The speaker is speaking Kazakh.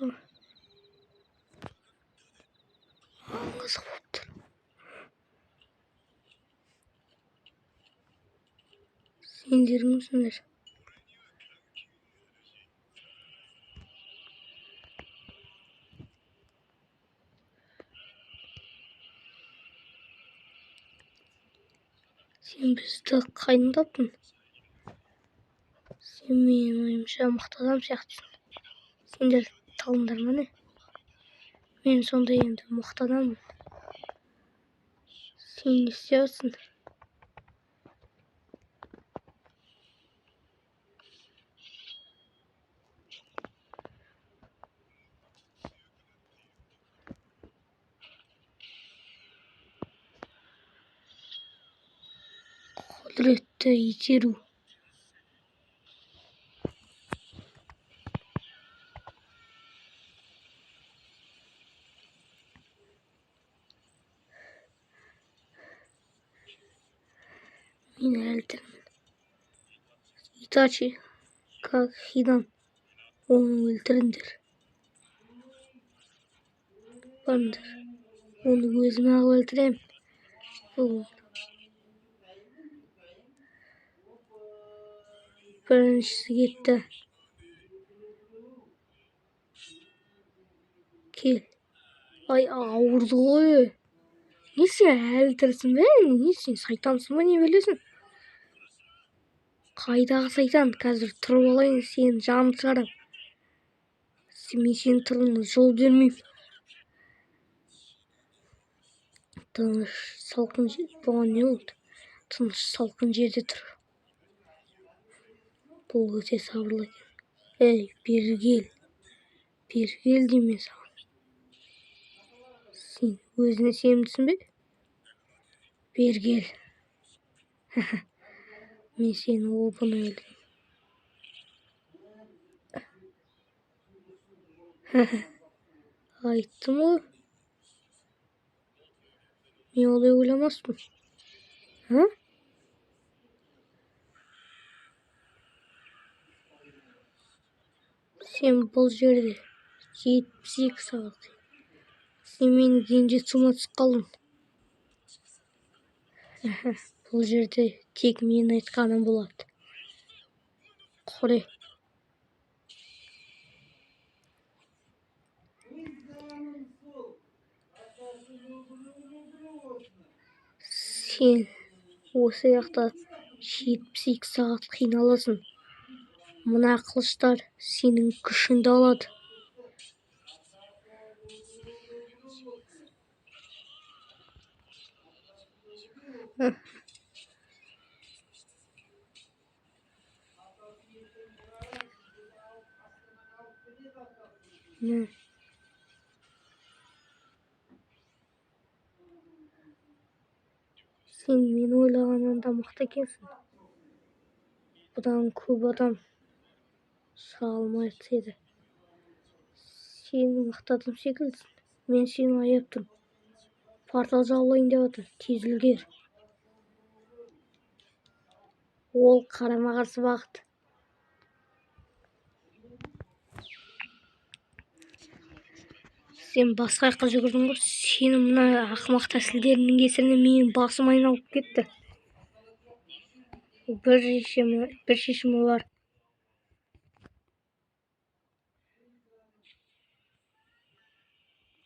Мәссаған, маған қызық болып тұр. Сендер кімсіңдер? Сен бізді қайдан таптың? Сен менің ойымша мықты адам сияқтысың. Сендер талыңдар ма, не? Мен сондай енді мықты адаммын. Сен не істеп жатырсың? Құдіретті итеру. Мен әлі тірімін. Итачи, как Хидан, оны өлтіріңдер. Барыңдар. Оны өзім-ақ өлтіремін. Бұл біріншісі кетті. Кел. Ай, ауырды ғой. Не, сен әлі тірісің бе? Не, сен сайтансың ба, не білесің? Қайдағы сайтан? Қазір тұрып алайын, сені жанып шығарам. Мен сенің тұруыңа жол бермеймін. Тыныш, салқын жер. Бұған не болды? Тыныш, салқын жерде тұр. Бұл өте сабырлы екен. Ей, бері кел. Бері кел деймін мен саған. Сен өзіңе сенімдісің бе? Бері кел. Мен сені оп-оңай өлтіремін. Айттым ғой. Мен олай ойламаспын. А? Сен бұл жерде 72 сағат. Сен менің кенже тұсыма түсіп қалдың. Бұл жерде тек менің айтқаным болады. Құре. Сен осы жақта 72 сағат қиналасың. Мына қылыштар сенің күшіңді алады. Мә. Сен мен ойлағаннан да мықты екенсің. Бұдан көп адам шыға алмас еді. Сен мықты адам секілдісің. Мен сені аяп тұрмын. Портал жабылайын деп жатыр. Тез үлгер. Ол қарама-қарсы бағыт. Сен басқа жаққа жүгірдің ғой. Сенің мына ақымақ тәсілдеріңнің кесірінен менің басым айналып кетті. Бір шешімі бар.